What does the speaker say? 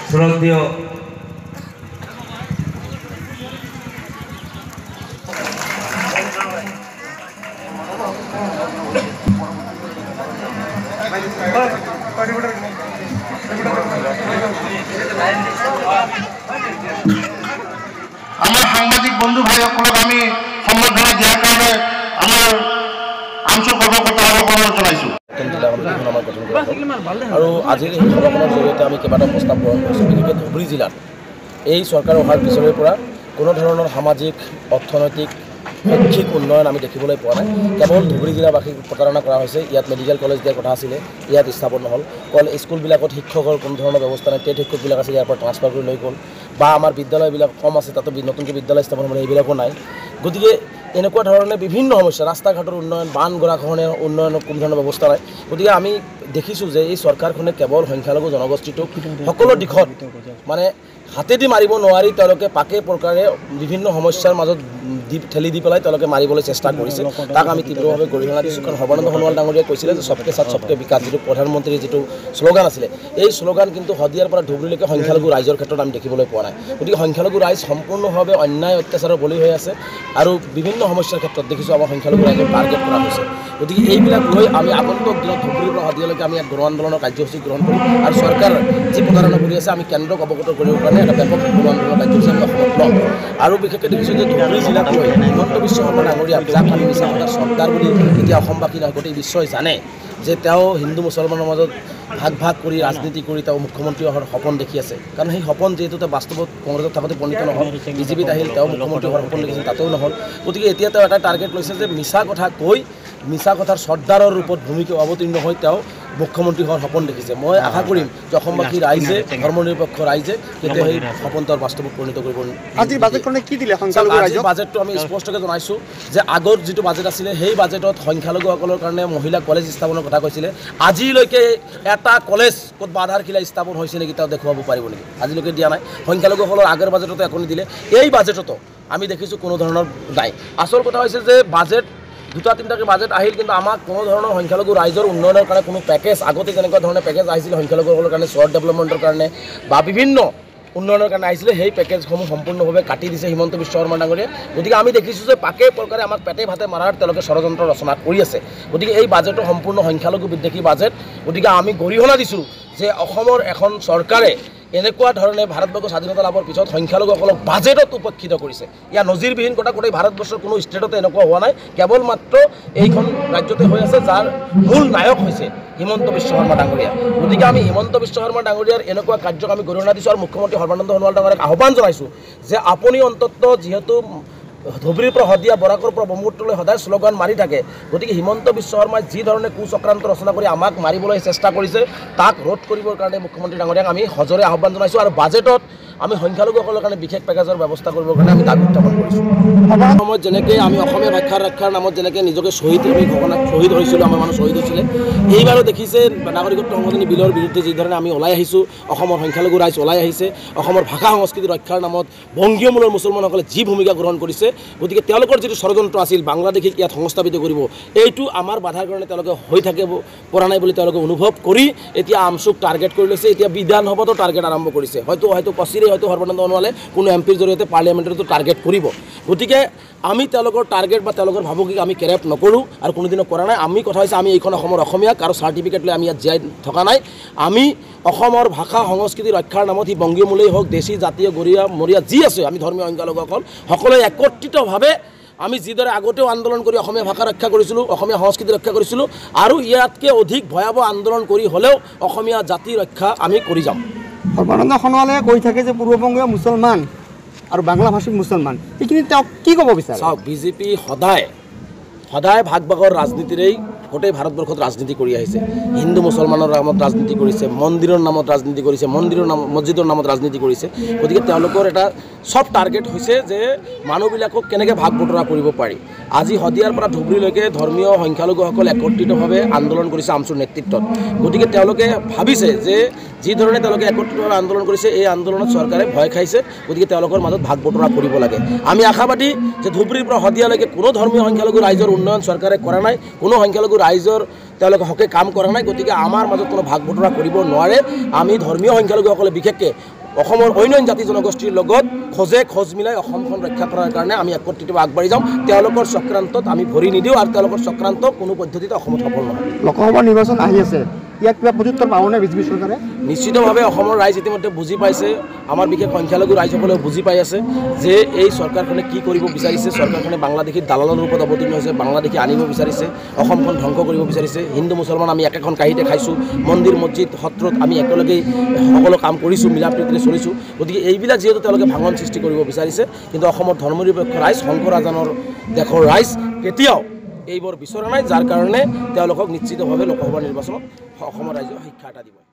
শ্ৰদ্ধেয় আমাৰ সাংবাদিক বন্ধু ভাইসকলক আমি সম্বৰ্ধনা দিয়াৰ কাৰণে আমাৰ আমছু কৰ্মকৰ্তাসকলক জনাইছোঁ। আৰু আজিৰ এই সভাখনৰ জৰিয়তে আমি কেইবাটাও প্ৰস্তাৱ গ্ৰহণ কৰিছোঁ। বিশেষকৈ ধুবুৰী জিলাত এই চৰকাৰ অহাৰ পিছৰে পৰা কোনো ধৰণৰ সামাজিক, অৰ্থনৈতিক, শৈক্ষিক উন্নয়ন আমি দেখিবলৈ পোৱা নাই। কেৱল ধুবুৰী জিলাবাসীক প্ৰতাৰণা কৰা হৈছে। ইয়াত মেডিকেল কলেজ দিয়াৰ কথা আছিলে, ইয়াত স্থাপন নহ'ল। স্কুলবিলাকত শিক্ষকৰ কোনো ধৰণৰ ব্যৱস্থা নাই। টেট শিক্ষকবিলাক আছিলে, ইয়াৰ পৰা ট্ৰান্সফাৰ কৰি লৈ গ'ল। বা আমাৰ বিদ্যালয়বিলাক কম আছে, তাতো নতুনকৈ বিদ্যালয় স্থাপন হ'লে সেইবিলাকো নাই। গতিকে এনেকুৱা ধৰণে বিভিন্ন সমস্যা, ৰাস্তা ঘাটৰ উন্নয়ন, বান গৰাখহনীয়াৰ উন্নয়নৰ কোনো ধৰণৰ ব্যৱস্থা নাই। গতিকে আমি দেখিছোঁ যে এই চৰকাৰখনে কেৱল সংখ্যালঘু জনগোষ্ঠীটোক সকলো দিশত মানে হাতেদি মাৰিব নোৱাৰি তেওঁলোকে পাকে প্ৰকাৰে বিভিন্ন সমস্যাৰ মাজত দি ঠেলি দি পেলাই তেওঁলোকে মাৰিবলৈ চেষ্টা কৰিছে। তাক আমি তীব্ৰভাৱে গৰিহণা দিছোঁ। কাৰণ সৰ্বানন্দ সোণোৱাল ডাঙৰীয়াই কৈছিলে যে সবকে সাথ সবকে বিকাশ, যিটো প্ৰধানমন্ত্ৰীৰ যিটো শ্লোগান আছিলে, এই শ্লোগান কিন্তু শদিয়াৰ পৰা ধুবুৰীলৈকে সংখ্যালঘু ৰাইজৰ ক্ষেত্ৰত আমি দেখিবলৈ পোৱা নাই। গতিকে সংখ্যালঘু ৰাইজ সম্পূৰ্ণভাৱে অন্যায় অত্যাচাৰৰ বলি হৈ আছে আৰু বিভিন্ন সমস্যাৰ ক্ষেত্ৰত দেখিছোঁ আমাৰ সংখ্যালঘু ৰাইজক টাৰ্গেট কৰা হৈছে। গতিকে এইবিলাক লৈ আমি আগন্তুক দিনত ধুবুৰীৰ পৰা শদিয়ালৈকে আমি এক গণ আন্দোলনৰ কাৰ্যসূচী গ্ৰহণ কৰিম আৰু চৰকাৰ যি প্ৰতাৰণা কৰি আছে আমি কেন্দ্ৰক অৱগত কৰিবৰ কাৰণে এটা ব্যাপক গণ আন্দোলনৰ কাৰ্যসূচী আমি অসমত ল'ম। আৰু বিশেষকৈ দেখিছোঁ যে ধুবুৰী জিলাক লৈ হিমন্ত বিশ্ব শৰ্মা ডাঙৰীয়া, যাক আমি মিছা কথাৰ চৰ্দাৰ বুলি এতিয়া অসমবাসী নহয় গোটেই বিশ্বই জানে যে তেওঁ হিন্দু মুছলমানৰ মাজত ভাগ ভাগ কৰি ৰাজনীতি কৰি তেওঁ মুখ্যমন্ত্ৰী হোৱাৰ সপোন দেখি আছে। কাৰণ সেই সপোন যিহেতু তেওঁ বাস্তৱত কংগ্ৰেছত থাকোঁতে পৰিণত নহ'ল, বিজেপিত আহিল তেওঁ মুখ্যমন্ত্ৰী হোৱাৰ সপোন দেখিছিল, তাতেও নহ'ল। গতিকে এতিয়া তেওঁ এটা টাৰ্গেট লৈছে যে মিছা কথা কৈ মিছা কথাৰ চৰ্দাৰৰ ৰূপত ভূমিকা অৱতীৰ্ণ হৈ তেওঁ মুখ্যমন্ত্ৰী হোৱাৰ সপোন দেখিছে। মই আশা কৰিম যে অসমবাসী ৰাইজে, ধৰ্মনিৰপেক্ষ ৰাইজে কেতিয়া সেই সপোন তেওঁৰ বাস্তৱত পৰিণত কৰিব। আজিৰ বাজেটখনে কি দিলে সংখ্যালঘু ৰাইজক? বাজেটটো আমি স্পষ্টকৈ জনাইছোঁ যে আগত যিটো বাজেট আছিলে সেই বাজেটত সংখ্যালঘুসকলৰ কাৰণে মহিলা কলেজ স্থাপনৰ কথা কৈছিলে। আজিলৈকে এটা কলেজ ক'ত আধাৰশিলা স্থাপন হৈছে নেকি তেওঁ দেখুৱাব পাৰিব নেকি? আজিলৈকে দিয়া নাই। সংখ্যালঘুসকলৰ আগৰ বাজেটতো একো নিদিলে, এই বাজেটতো আমি দেখিছোঁ কোনো ধৰণৰ নাই। আচল কথা হৈছে যে বাজেট দুটা তিনিটাকৈ বাজেট আহিল, কিন্তু আমাক কোনো ধৰণৰ সংখ্যালঘু ৰাইজৰ উন্নয়নৰ কাৰণে কোনো পেকেজ, আগতে যেনেকুৱা ধৰণে পেকেজ আহিছিলে সংখ্যালঘুসকলৰ কাৰণে, চহৰ ডেভেলপমেণ্টৰ কাৰণে বা বিভিন্ন উন্নয়নৰ কাৰণে আহিছিলে, সেই পেকেজসমূহ সম্পূৰ্ণভাৱে কাটি দিছে হিমন্ত বিশ্ব শৰ্মা ডাঙৰীয়াই। গতিকে আমি দেখিছোঁ যে পাকে প্ৰকাৰে আমাক পেটে ভাতে মাৰাৰ তেওঁলোকে ষড়যন্ত্ৰ ৰচনা কৰি আছে। গতিকে এই বাজেটটো সম্পূৰ্ণ সংখ্যালঘু বিদ্বেষী বাজেট। গতিকে আমি গৰিহণা দিছোঁ যে অসমৰ এখন চৰকাৰে এনেকুৱা ধৰণে ভাৰতবৰ্ষ স্বাধীনতা লাভৰ পিছত সংখ্যালঘুসকলক বাজেটত উপেক্ষিত কৰিছে। ইয়াৰ নজিৰবিহীন কথা, গোটেই ভাৰতবৰ্ষৰ কোনো ষ্টেটতে এনেকুৱা হোৱা নাই, কেৱল মাত্ৰ এইখন ৰাজ্যতে হৈ আছে, যাৰ মূল নায়ক হৈছে হিমন্ত বিশ্ব শৰ্মা ডাঙৰীয়া। গতিকে আমি হিমন্ত বিশ্ব শৰ্মা ডাঙৰীয়াৰ এনেকুৱা কাৰ্যক আমি গৰিহণা দিছোঁ আৰু মুখ্যমন্ত্ৰী সৰ্বানন্দ সোণোৱাল ডাঙৰীয়াক আহ্বান জনাইছোঁ যে আপুনি অন্ততঃ যিহেতু ধুবুৰীৰ পৰা শদিয়া, বৰাকৰ পৰা ব্ৰহ্মপুত্ৰলৈ সদায় শ্লোগান মাৰি থাকে, গতিকে হিমন্ত বিশ্ব শৰ্মাই যি ধৰণে কুচক্ৰান্ত ৰচনা কৰি আমাক মাৰিবলৈ চেষ্টা কৰিছে তাক ৰোধ কৰিবৰ কাৰণে মুখ্যমন্ত্ৰী ডাঙৰীয়াক আমি সজোৰে আহ্বান জনাইছোঁ। আৰু বাজেটত আমি সংখ্যালঘুসকলৰ কাৰণে বিশেষ পেকেজৰ ব্যৱস্থা কৰিবৰ কাৰণে আমি দাবী উত্থাপন কৰিছোঁ। সময়ত যেনেকৈ আমি অসমীয়া ভাষাৰ ৰক্ষাৰ নামত যেনেকৈ নিজকে শ্বহীদ আমি ঘোষণা শ্বহীদ হৈছিলোঁ, আমাৰ মানুহ শ্বহীদ হৈছিলে, এইবাৰো দেখিছে নাগৰিকত্ব সংশোধনী বিলৰ বিৰুদ্ধে যিধৰণে আমি ওলাই আহিছোঁ, অসমৰ সংখ্যালঘু ৰাইজ ওলাই আহিছে, অসমৰ ভাষা সংস্কৃতি ৰক্ষাৰ নামত বংগীয় মূলৰ মুছলমানসকলে যি ভূমিকা গ্ৰহণ কৰিছে, গতিকে তেওঁলোকৰ যিটো ষড়যন্ত্ৰ আছিল বাংলাদেশীক ইয়াত সংস্থাপিত কৰিব, এইটো আমাৰ বাধাৰ কাৰণে তেওঁলোকে হৈ থাকিব পৰা নাই বুলি তেওঁলোকে অনুভৱ কৰি এতিয়া আমছুক টাৰ্গেট কৰি লৈছে। এতিয়া বিধানসভাতো টাৰ্গেট আৰম্ভ কৰিছে, হয়তো হয়তো কচিৰে হয়তো সৰ্বানন্দ সোণোৱালে কোনো এম পিৰ জৰিয়তে পাৰ্লিয়ামেণ্টতো টাৰ্গেট কৰিব। গতিকে আমি তেওঁলোকৰ টাৰ্গেট বা তেওঁলোকৰ ভাবুকিক আমি কেৰেপ নকৰোঁ আৰু কোনোদিনো কৰা নাই। আমি কথা হৈছে আমি এইখন অসমৰ অসমীয়া, কাৰো চাৰ্টিফিকেট লৈ আমি ইয়াত জীয়াই থকা নাই। আমি অসমৰ ভাষা সংস্কৃতি ৰক্ষাৰ নামত সি বংগীয় মূলেই হওক, দেশী জাতীয় গৰীয়া মৰীয়া যি আছে, আমি ধৰ্মীয় সংখ্যালঘুসকল সকলোৱে একত্ৰিতভাৱে আমি যিদৰে আগতেও আন্দোলন কৰি অসমীয়া ভাষা ৰক্ষা কৰিছিলোঁ, অসমীয়া সংস্কৃতি ৰক্ষা কৰিছিলোঁ, আৰু ইয়াতকৈ অধিক ভয়াৱহ আন্দোলন কৰি হ'লেও অসমীয়া জাতি ৰক্ষা আমি কৰি যাম। সৰ্বানন্দ সোণোৱালে কৈ থাকে যে পূৰ্ববংগীয় মুছলমান আৰু বাংলা ভাষী মুছলমান, এইখিনি তেওঁক কি ক'ব বিচাৰে? চাওক, বিজেপি সদায় সদায় ভাগ ভাগৰ ৰাজনীতিৰেই গোটেই ভাৰতবৰ্ষত ৰাজনীতি কৰি আহিছে। হিন্দু মুছলমানৰ নামত ৰাজনীতি কৰিছে, মন্দিৰৰ নামত ৰাজনীতি কৰিছে, মন্দিৰৰ নাম মছজিদৰ নামত ৰাজনীতি কৰিছে। গতিকে তেওঁলোকৰ এটা চব টাৰ্গেট হৈছে যে মানুহবিলাকক কেনেকৈ ভাগ বতৰা কৰিব পাৰি। আজি শদিয়াৰ পৰা ধুবুৰীলৈকে ধৰ্মীয় সংখ্যালঘুসকল একত্ৰিতভাৱে আন্দোলন কৰিছে আমছুৰ নেতৃত্বত। গতিকে তেওঁলোকে ভাবিছে যে যি ধৰণে তেওঁলোকে একত্ৰিতভাৱে আন্দোলন কৰিছে, এই আন্দোলনত চৰকাৰে ভয় খাইছে, গতিকে তেওঁলোকৰ মাজত ভাগ বতৰা কৰিব লাগে। আমি আশাবাদী যে ধুবুৰীৰ পৰা শদিয়ালৈকে কোনো ধৰ্মীয় সংখ্যালঘু ৰাইজৰ উন্নয়ন চৰকাৰে কৰা নাই, কোনো সংখ্যালঘু ৰাইজৰ তেওঁলোকে হকে কাম কৰা নাই, গতিকে আমাৰ মাজত কোনো ভাগ বতৰা কৰিব নোৱাৰে। আমি ধৰ্মীয় সংখ্যালঘুসকলে বিশেষকৈ অসমৰ অন্য জাতি জনগোষ্ঠীৰ লগত খোজে খোজ মিলাই অসমখন ৰক্ষা কৰাৰ কাৰণে আমি একত্ৰিতভাৱে আগবাঢ়ি যাম। তেওঁলোকৰ চক্ৰান্তত আমি ভৰি নিদিওঁ আৰু তেওঁলোকৰ চক্ৰান্ত কোনো পদ্ধতিতে অসমত সফল নহয়। লোকসভা নিৰ্বাচন আহি আছে, ইয়াত কিবা প্ৰত্যুত্তৰ পাবনে বিজেপি চৰকাৰে? নিশ্চিতভাৱে অসমৰ ৰাইজ ইতিমধ্যে বুজি পাইছে, আমাৰ বিশেষ সংখ্যালঘু ৰাইজসকলেও বুজি পাই আছে যে এই চৰকাৰখনে কি কৰিব বিচাৰিছে। চৰকাৰখনে বাংলাদেশী দালালৰ ৰূপত অৱতীৰ্ণ হৈছে, বাংলাদেশী আনিব বিচাৰিছে, অসমখন ধ্বংস কৰিব বিচাৰিছে। হিন্দু মুছলমান আমি একেখন কাঁহীতে খাইছোঁ, মন্দিৰ মছজিদ সত্ৰত আমি একেলগেই সকলো কাম কৰিছোঁ, মিলা প্ৰীতিৰে চলিছোঁ। গতিকে এইবিলাক যিহেতু তেওঁলোকে ভাঙন সৃষ্টি কৰিব বিচাৰিছে, কিন্তু অসমৰ ধৰ্মনিৰপেক্ষ ৰাইজ, শংকৰ আজানৰ দেশৰ ৰাইজ কেতিয়াও এইবোৰ বিচৰা নাই, যাৰ কাৰণে তেওঁলোকক নিশ্চিতভাৱে লোকসভা নিৰ্বাচনত অসমৰ ৰাইজে শিক্ষা এটা দিব।